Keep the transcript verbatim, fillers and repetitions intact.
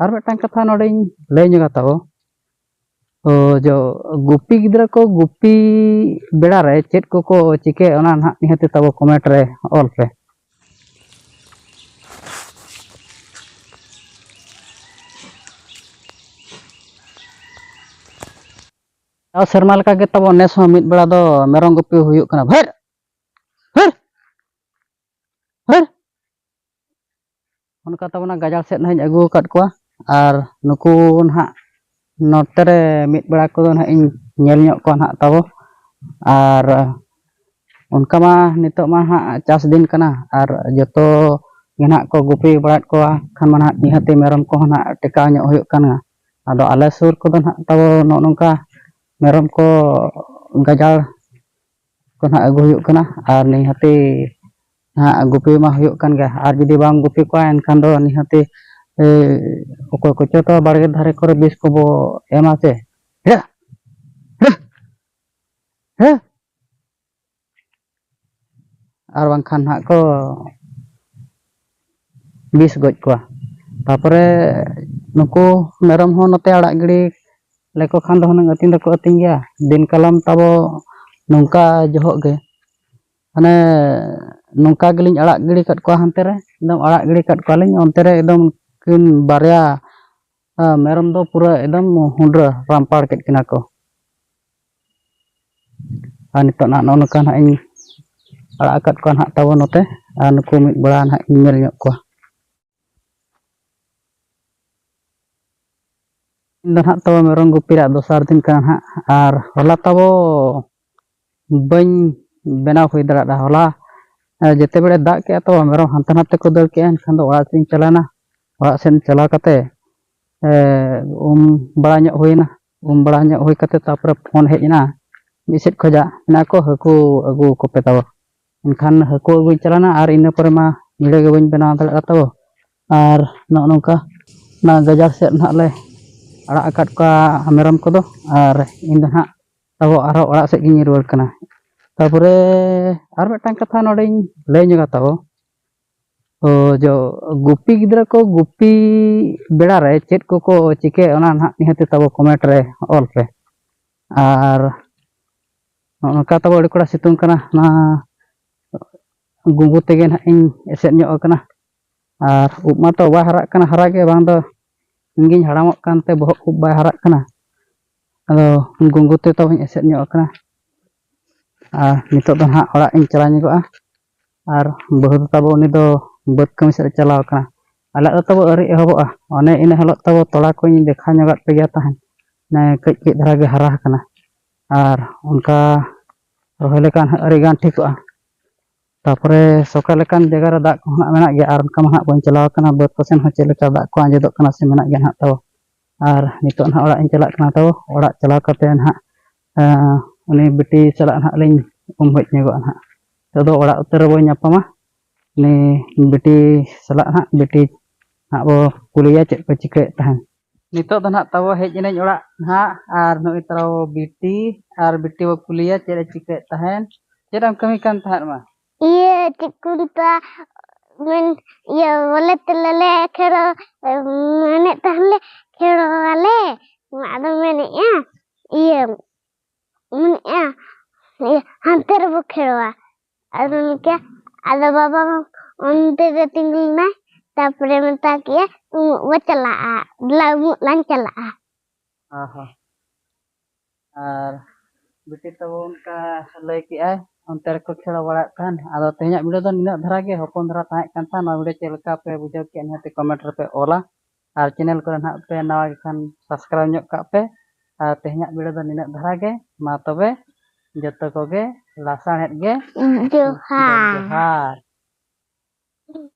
ᱟᱨ ᱢᱤᱫᱴᱟᱝ ᱠᱟᱛᱷᱟ ᱱᱚᱰᱮᱧ ᱞᱟᱹᱭ ᱧᱚᱜᱟ ᱛᱟᱵᱚ᱾ ᱛᱚ ᱡᱚ ᱜᱩᱯᱤ ᱜᱤᱫᱽᱨᱟᱹ ᱠᱚ ᱜᱩᱯᱤ ᱵᱮᱲᱟ ᱨᱮ ᱪᱮᱫ ᱠᱚᱠᱚ ᱪᱤᱠᱟᱹᱭᱟ, ᱚᱱᱟ ᱱᱟᱦᱟᱜ ᱱᱤᱦᱟᱹᱛ ᱛᱟᱵᱚ ᱠᱚᱢᱮᱱᱴ ᱨᱮ ᱚᱞ ᱯᱮ᱾ ᱡᱟᱣ ᱥᱮᱨᱢᱟ ᱞᱮᱠᱟ ᱜᱮ ᱛᱟᱵᱚ ᱱᱮᱥ ᱦᱚᱸ ᱢᱤᱫ ᱵᱮᱲᱟ ᱫᱚ ᱢᱮᱨᱚᱢ ᱜᱩᱯᱤ ᱦᱩᱭᱩᱜ ᱠᱟᱱᱟ᱾ ᱵᱷᱟᱹᱨ! ᱵᱷᱟᱹᱨ! ᱵᱷᱟᱹᱨ! ᱚᱱᱠᱟ ᱛᱟᱵᱚᱱᱟ ᱜᱟᱡᱟᱲ ᱥᱮᱫ ᱦᱚᱸᱧ ᱟᱹᱜᱩ ᱟᱠᱟᱫ ᱠᱚᱣᱟ᱾ ᱟᱨ ᱱᱩᱠᱩ ᱱᱟᱦᱟᱜ ᱱᱚᱛᱮ ᱨᱮ ᱢᱤᱫ ᱵᱮᱲᱟ ᱠᱚᱫᱚ ᱱᱟᱦᱟᱜ ᱤᱧ ᱧᱮᱞ ᱧᱚᱜ ᱠᱚᱣᱟ ᱱᱟᱦᱟᱜ ᱛᱟᱵᱚ᱾ ᱟᱨ ᱚᱱᱠᱟ ᱢᱟ ᱱᱤᱛᱚᱜ ᱢᱟ ᱦᱟᱸᱜ ᱪᱟᱥ ᱫᱤᱱ ᱠᱟᱱᱟ, ᱟᱨ ᱡᱚᱛᱚ ᱜᱮ ᱱᱟᱦᱟᱜ ᱠᱚ ᱜᱩᱯᱤ ᱵᱟᱲᱟᱭᱮᱫ ᱠᱚᱣᱟ᱾ ᱠᱷᱟᱱ ᱢᱟ ᱱᱟᱦᱟᱜ ᱱᱤᱦᱟᱹᱛᱤ ᱢᱮᱨᱚᱢ ᱠᱚᱦᱚᱸ ᱱᱟᱦᱟᱜ ᱴᱮᱠᱟᱣ ᱧᱚᱜ ᱦᱩᱭᱩᱜ ᱠᱟᱱᱟ᱾ ᱟᱫᱚ ᱟᱞᱮ ᱥᱩᱨ ᱠᱚᱫᱚ ᱱᱟᱦᱟᱜ ᱛᱟᱵᱚ ᱱᱚᱜᱼᱚ ᱱᱚᱝᱠᱟ ᱢᱮᱨᱚᱢ ᱠᱚ ᱜᱟᱡᱟᱲ ᱠᱚ ᱱᱟᱦᱟᱜ ᱟᱹᱜᱩ ᱦᱩᱭᱩᱜ ᱠᱟᱱᱟ᱾ ᱟᱨ ᱱᱤᱦᱟᱹᱛᱤ ᱱᱟᱦᱟᱜ ᱜᱩᱯᱤ ᱢᱟ ᱦᱩᱭᱩᱜ ᱠᱟᱱ ᱜᱮᱭᱟ, ᱟᱨ ᱡᱩᱫᱤ ᱵᱟᱢ ᱜᱩᱯᱤ ᱠᱚᱣᱟ ᱮᱱᱠᱷᱟᱱ ᱫᱚ ᱱᱤᱦᱟᱹᱛᱤ, ᱮ, ᱚᱠᱚᱭ ᱠᱚᱪᱚ ᱛᱚ ᱵᱟᱲᱜᱮ ᱫᱷᱟᱨᱮ ᱠᱚᱨᱮ ᱵᱤᱥ ᱠᱚᱵᱚ ᱮᱢᱟ ᱥᱮ᱾ ᱦᱮ! ᱦᱮ! ᱦᱮ! ᱟᱨ ᱵᱟᱝᱠᱷᱟᱱ ᱱᱟᱦᱟᱜ ᱠᱚ ᱵᱤᱥ ᱜᱚᱡ ᱠᱚᱣᱟ᱾ ᱛᱟᱨᱯᱚᱨᱮ ᱱᱩᱠᱩ ᱢᱮᱨᱚᱢ ᱦᱚᱸ ᱱᱚᱛᱮ ᱟᱲᱟᱜ ᱜᱤᱰᱤ ᱞᱮᱠᱚ ᱠᱷᱟᱱ ᱫᱚ ᱦᱩᱱᱟᱹᱝ ᱟᱹᱛᱤᱧ ᱫᱚᱠᱚ ᱟᱹᱛᱤᱧ ᱜᱮᱭᱟ᱾ ᱫᱤᱱ ᱠᱟᱞᱚᱢ ᱛᱟᱵᱚ ᱱᱚᱝᱠᱟ ᱡᱚᱦᱚᱜ ᱜᱮ, ᱢᱟᱱᱮ, ᱱᱚᱝᱠᱟ ᱜᱮᱞᱤᱧ ᱟᱲᱟᱜ ᱜᱤᱰᱤ ᱠᱟᱫ ᱠᱚᱣᱟ ᱦᱟᱱᱛᱮ ᱨᱮ, ᱮᱠᱫᱚᱢ ᱟᱲᱟᱜ ᱜᱤᱰᱤ ᱠᱟᱫ ᱠᱚᱣᱟᱞᱤᱧ ᱚᱱᱛᱮ ᱨᱮ, ᱮᱠᱫᱚᱢ ᱩᱱᱠᱤᱱ ᱵᱟᱨᱭᱟ, ᱟ, ᱢᱮᱨᱚᱢ ᱫᱚ ᱯᱩᱨᱟᱹ ᱮᱠᱫᱚᱢ ᱦᱩᱸᱰᱨᱟᱹ ᱨᱟᱢᱯᱟᱲ ᱠᱮᱫ ᱠᱤᱱᱟ ᱠᱚ᱾ ᱟᱨ ᱱᱤᱛᱚᱜ ᱱᱟᱦᱟᱜ ᱱᱚᱜᱼᱚ ᱱᱚᱝᱠᱟ ᱱᱟᱦᱟᱜ ᱤᱧ ᱟᱲᱟᱜ ᱟᱠᱟᱫ ᱠᱚᱣᱟ ᱱᱟᱦᱟᱜ ᱛᱟᱵᱚ ᱱᱚᱛᱮ, ᱟᱨ ᱱᱩᱠᱩ ᱢᱤᱫ ᱵᱮᱲᱟ ᱱᱟᱦᱟᱜ ᱤᱧ ᱧᱮᱞ ᱧᱚᱜ ᱠᱚᱣᱟ᱾ ᱤᱧ ᱫᱚ ᱱᱟᱦᱟᱜ ᱛᱟᱵᱚ ᱢᱮᱨᱚᱢ ᱜᱩᱯᱤ ᱨᱮᱭᱟᱜ ᱫᱚᱥᱟᱨ ᱫᱤᱱ ᱠᱟᱱᱟ ᱱᱟᱦᱟᱜ, ᱟᱨ ᱦᱚᱞᱟ ᱛᱟᱵᱚ ᱵᱟᱹᱧ ᱵᱮᱱᱟᱣ ᱦᱩᱭ ᱫᱟᱲᱮᱭᱟᱫᱟ᱾ ᱦᱚᱞᱟ, ᱮ, ᱡᱮᱛᱮ ᱵᱮᱲᱮ ᱫᱟᱜ ᱠᱮᱜᱼᱟ ᱛᱚ, ᱢᱮᱨᱚᱢ ᱦᱟᱱᱛᱮ ᱱᱟᱛᱮ ᱠᱚ ᱫᱟᱹᱲ ᱠᱮᱜᱼᱟ, ᱮᱱᱠᱷᱟᱱ ᱫᱚ ᱚᱲᱟᱜ ᱥᱮᱫ ᱤᱧ ᱪᱟᱞᱟᱣᱱᱟ᱾ ᱚᱲᱟᱜ ᱥᱮᱫ ᱪᱟᱞᱟᱣ ᱠᱟᱛᱮ, ᱮ, ᱩᱢ ᱵᱟᱲᱟ ᱧᱚᱜ ᱦᱩᱭᱱᱟ᱾ ᱩᱢ ᱵᱟᱲᱟ ᱧᱚᱜ ᱦᱩᱭ ᱠᱟᱛᱮ ᱛᱟᱨᱯᱚᱨᱮ ᱯᱷᱳᱱ ᱦᱮᱡ ᱮᱱᱟ ᱢᱤᱫ ᱥᱮᱫ ᱠᱷᱚᱡᱟᱜ, ᱢᱮᱱᱟ ᱠᱚ, "ᱦᱟᱹᱠᱩ ᱟᱹᱜᱩ ᱠᱚᱯᱮ ᱛᱟᱵᱚ᱾" ᱮᱱᱠᱷᱟᱱ ᱦᱟᱹᱠᱩ ᱟᱹᱜᱩᱧ ᱪᱟᱞᱟᱣᱱᱟ, ᱟᱨ ᱤᱱᱟᱹ ᱯᱚᱨᱮ ᱢᱟ ᱵᱷᱤᱲᱟᱹ ᱜᱮ ᱵᱟᱹᱧ ᱵᱮᱱᱟᱣ ᱫᱟᱲᱮᱭᱟᱜᱼᱟ ᱛᱟᱵᱚ᱾ ᱟᱨ ᱱᱚᱜᱼᱚ ᱱᱚᱝᱠᱟ ᱚᱱᱟ ᱜᱟᱡᱟᱲ ᱥᱮᱫ ᱱᱟᱦᱟᱜ ᱞᱮ ᱟᱲᱟᱜ ᱟᱠᱟᱫ ᱠᱚᱣᱟ ᱢᱮᱨᱚᱢ ᱠᱚᱫᱚ, ᱟᱨ ᱤᱧ ᱫᱚ ᱱᱟᱦᱟᱜ ᱛᱟᱵᱚ ᱟᱨᱦᱚᱸ ᱚᱲᱟᱜ ᱥᱮᱫ ᱜᱤᱧ ᱨᱩᱣᱟᱹᱲ ᱠᱟᱱᱟ᱾ ᱛᱟᱨᱯᱚᱨᱮ ᱟᱨ ᱢᱤᱫᱴᱟᱝ ᱠᱟᱛᱷᱟ ᱱᱚᱰᱮᱧ ᱞᱟᱹᱭ ᱧᱚᱜᱟ ᱛᱟᱵᱚ᱾ ᱛᱚ ᱡᱚ ᱜᱩᱯᱤ ᱜᱤᱫᱽᱨᱟᱹ ᱠᱚ ᱜᱩᱯᱤ ᱵᱮᱲᱟ ᱨᱮ ᱪᱮᱫ ᱠᱚᱠᱚ ᱪᱤᱠᱟᱹᱭᱟ, ᱚᱱᱟ ᱱᱟᱦᱟᱜ ᱱᱤᱦᱟᱹᱛ ᱛᱟᱵᱚ ᱠᱚᱢᱮᱱᱴ ᱨᱮ ᱚᱞ ᱯᱮ᱾ ᱟᱨ ᱱᱚᱜᱼᱚ ᱱᱚᱝᱠᱟ ᱛᱟᱵᱚ ᱟᱹᱰᱤ ᱠᱚᱲᱟ ᱥᱤᱛᱩᱝ ᱠᱟᱱᱟ, ᱚᱱᱟ ᱜᱩᱸᱜᱩ ᱛᱮᱜᱮ ᱱᱟᱦᱟᱜ ᱤᱧ ᱮᱥᱮᱫ ᱧᱚᱜ ᱟᱠᱟᱱᱟ᱾ ᱟᱨ ᱩᱵ ᱢᱟᱛᱚ ᱵᱟᱭ ᱦᱟᱨᱟᱜ ᱠᱟᱱᱟ, ᱦᱟᱨᱟ ᱜᱮ ᱵᱟᱝ ᱫᱚ ᱤᱧᱜᱤᱧ ᱦᱟᱲᱟᱢᱚᱜ ᱠᱟᱱᱛᱮ ᱵᱚᱦᱚᱜ ᱩᱵ ᱵᱟᱭ ᱦᱟᱨᱟᱜ ᱠᱟᱱᱟ᱾ ᱟᱫᱚ ᱜᱩᱸᱜᱩ ᱛᱮ ᱛᱟᱵᱚᱧ ᱮᱥᱮᱫ ᱧᱚᱜ ᱟᱠᱟᱱᱟ᱾ ᱟᱨ ᱱᱤᱛᱚᱜ ᱫᱚ ᱱᱟᱦᱟᱜ ᱚᱲᱟᱜ ᱤᱧ ᱪᱟᱞᱟᱣ ᱧᱚᱜᱚᱜᱼᱟ᱾ ᱟᱨ ᱵᱟᱹᱦᱩ ᱫᱚ ᱛᱟᱵᱚ ᱩᱱᱤ ᱫᱚ ᱵᱟᱹᱫᱽ ᱠᱟᱹᱢᱤ ᱥᱮᱫ ᱮ ᱪᱟᱞᱟᱣ ᱟᱠᱟᱱᱟ᱾ ᱟᱞᱮᱭᱟᱜ ᱫᱚ ᱛᱟᱵᱚ ᱟᱹᱣᱨᱤ ᱮᱦᱚᱵᱚᱜᱼᱟ᱾ ᱚᱱᱮ ᱤᱱᱟᱹ ᱦᱤᱞᱳᱜ ᱛᱟᱵᱚ ᱛᱚᱲᱟ ᱠᱚᱧ ᱫᱮᱠᱷᱟᱣ ᱧᱚᱜᱟᱫ ᱯᱮᱜᱮᱭᱟ ᱛᱟᱦᱮᱸᱫ᱾ ᱚᱱᱮ ᱠᱟᱹᱡ ᱠᱟᱹᱡ ᱫᱷᱟᱨᱟ ᱜᱮ ᱦᱟᱨᱟ ᱟᱠᱟᱱᱟ᱾ ᱟᱨ ᱚᱱᱠᱟ ᱨᱚᱦᱚᱭ ᱞᱮᱠᱷᱟᱱ ᱦᱟᱸᱜ ᱟᱹᱰᱤ ᱜᱟᱱ ᱴᱷᱤᱠᱚᱜᱼᱟ᱾ ᱛᱟᱯᱚᱨᱮ ᱥᱚᱠᱟ ᱞᱮᱠᱟᱱ ᱡᱟᱭᱜᱟ ᱨᱮ ᱫᱟᱜ ᱠᱚᱦᱚᱸ ᱱᱟᱜ ᱢᱮᱱᱟᱜ ᱜᱮᱭᱟ, ᱟᱨ ᱚᱱᱠᱟ ᱢᱟ ᱦᱟᱸᱜ ᱵᱟᱹᱧ ᱪᱟᱞᱟᱣ ᱟᱠᱟᱱᱟ ᱵᱟᱹᱫᱽ ᱠᱚᱥᱮᱱ ᱦᱚᱸ ᱪᱮᱫ ᱞᱮᱠᱟ ᱫᱟᱜ ᱠᱚ ᱟᱸᱡᱮᱫᱚᱜ ᱠᱟᱱᱟ ᱥᱮ ᱢᱮᱱᱟᱜ ᱜᱮᱭᱟ ᱱᱟᱦᱟᱜ ᱛᱟᱵᱚ᱾ ᱟᱨ ᱱᱤᱛᱚᱜ ᱱᱟᱦᱟᱜ ᱚᱲᱟᱜ ᱤᱧ ᱪᱟᱞᱟᱜ ᱠᱟᱱᱟ ᱛᱟᱵᱚ, ᱚᱲᱟᱜ ᱪᱟᱞᱟᱣ ᱠᱟᱛᱮ ᱱᱟᱦᱟᱜ ᱮᱸ, ᱩᱱᱤ ᱵᱤᱴᱤ ᱥᱟᱞᱟᱜ ᱱᱟᱦᱟᱜ ᱞᱤᱧ ᱩᱢ ᱦᱮᱡ ᱧᱚᱜᱚᱜᱼᱟ ᱱᱟᱦᱟᱜ᱾ ᱱᱤᱛᱚᱜ ᱫᱚ ᱚᱲᱟᱜ ᱩᱛᱟᱹᱨ ᱨᱮᱵᱚᱱ ᱧᱟᱯᱟᱢᱟ᱾ ᱩᱱᱤ ᱵᱤᱴᱤ ᱥᱟᱞᱟᱜ ᱱᱟᱦᱟᱜ, ᱵᱤᱴᱤ ᱱᱟᱦᱟᱜ ᱵᱚ ᱠᱩᱞᱤᱭᱟ ᱪᱮᱫ ᱠᱚ ᱪᱤᱠᱟᱹᱭᱮᱫ ᱛᱟᱦᱮᱱ᱾ ᱱᱤᱛᱚᱜ ᱫᱚ ᱱᱟᱦᱟᱜ ᱛᱟᱵᱚ ᱦᱮᱡ ᱮᱱᱟᱹᱧ ᱚᱲᱟᱜ ᱱᱟᱦᱟᱜ, ᱟᱨ ᱱᱩᱭ ᱛᱟᱵᱚ ᱵᱤᱴᱤ, ᱟᱨ ᱵᱤᱴᱤ ᱵᱚ ᱠᱩᱞᱤᱭᱟ ᱪᱮᱫ ᱮ ᱪᱤᱠᱟᱹᱭᱮᱫ ᱛᱟᱦᱮᱱ᱾ ᱪᱮᱫ ᱮᱢ ᱠᱟᱹᱢᱤ ᱠᱟᱱ ᱛᱟᱦᱮᱸᱫ ᱢᱟ? ᱤᱭᱟᱹ ᱪᱮᱫ ᱠᱚ ᱢᱮᱛᱟᱜᱼᱟ, ᱢᱮᱱ ᱤᱭᱟᱹ ᱵᱚᱞᱮ ᱛᱮᱞᱮ ᱞᱮ ᱠᱷᱮᱞᱳ, ᱢᱮᱱᱮᱫ ᱛᱟᱦᱮᱱ ᱞᱮ ᱠᱷᱮᱞᱳᱣᱟᱞᱮ, ᱟᱫᱚ ᱢᱮᱱᱮᱫᱼᱟ ᱤᱭᱟᱹ ᱢᱮᱱᱮᱫᱼᱟ ᱤᱭᱟᱹ ᱦᱟᱱᱛᱮ ᱨᱮᱵᱚ ᱠᱷᱮᱞᱳᱣᱟ᱾ ᱟᱫᱚ ᱢᱮᱱᱠᱮᱫᱼᱟ, ᱟᱫᱚ ᱵᱟᱵᱟ ᱢᱟ ᱚᱱᱛᱮ ᱨᱮ ᱛᱤᱸᱜᱩ ᱞᱮᱱᱟᱭ, ᱛᱟᱨᱯᱚᱨᱮ ᱢᱮᱛᱟ ᱠᱮᱫᱼᱟ ᱩᱢᱩᱜ ᱵᱚ ᱪᱟᱞᱟᱜᱼᱟ, ᱫᱮᱞᱟ ᱩᱢᱩᱜ ᱞᱟᱝ ᱪᱟᱞᱟᱜᱼᱟ᱾ ᱚ ᱦᱚᱸ᱾ ᱟᱨ ᱵᱤᱴᱤ ᱛᱟᱵᱚ ᱚᱱᱠᱟ ᱞᱟᱹᱭ ᱠᱮᱜᱼᱟᱭ, ᱚᱱᱛᱮ ᱨᱮᱠᱚ ᱠᱷᱮᱞ ᱵᱟᱲᱟᱜ ᱠᱟᱱ᱾ ᱟᱫᱚ ᱛᱮᱦᱮᱧᱟᱜ ᱵᱷᱤᱰᱤᱭᱳ ᱫᱚ ᱱᱤᱱᱟᱹᱜ ᱫᱷᱟᱨᱟ ᱜᱮ, ᱦᱚᱯᱚᱱ ᱫᱷᱟᱨᱟ ᱛᱟᱦᱮᱸ ᱠᱟᱱ ᱛᱟᱦᱮᱸ᱾ ᱱᱚᱣᱟ ᱵᱷᱤᱰᱤᱭᱳ ᱪᱮᱫ ᱞᱮᱠᱟ ᱯᱮ ᱵᱩᱡᱷᱟᱹᱣ ᱠᱮᱫᱼᱟ, ᱱᱤᱦᱟᱹᱛ ᱠᱚᱢᱮᱱᱴ ᱨᱮᱯᱮ ᱚᱞᱟ᱾ ᱟᱨ ᱪᱮᱱᱮᱞ ᱠᱚᱨᱮ ᱱᱟᱦᱟᱜ ᱯᱮ ᱱᱟᱣᱟ ᱜᱮᱠᱷᱟᱱ ᱥᱟᱵᱥᱠᱨᱟᱭᱤᱵᱽ ᱧᱚᱜ ᱠᱟᱜ ᱯᱮ᱾ ᱟᱨ ᱛᱮᱦᱮᱧᱟᱜ ᱵᱷᱤᱰᱤᱭᱳ ᱫᱚ ᱱᱤᱱᱟᱹᱜ ᱫᱷᱟᱨᱟ ᱜᱮ᱾ ᱢᱟ ᱛᱚᱵᱮ ᱡᱚᱛᱚ ᱠᱚᱜᱮ ᱞᱟᱥᱟᱬᱦᱮᱫ ᱜᱮ ᱡᱚᱦᱟᱨ᱾ ᱡᱚᱦᱟᱨ᱾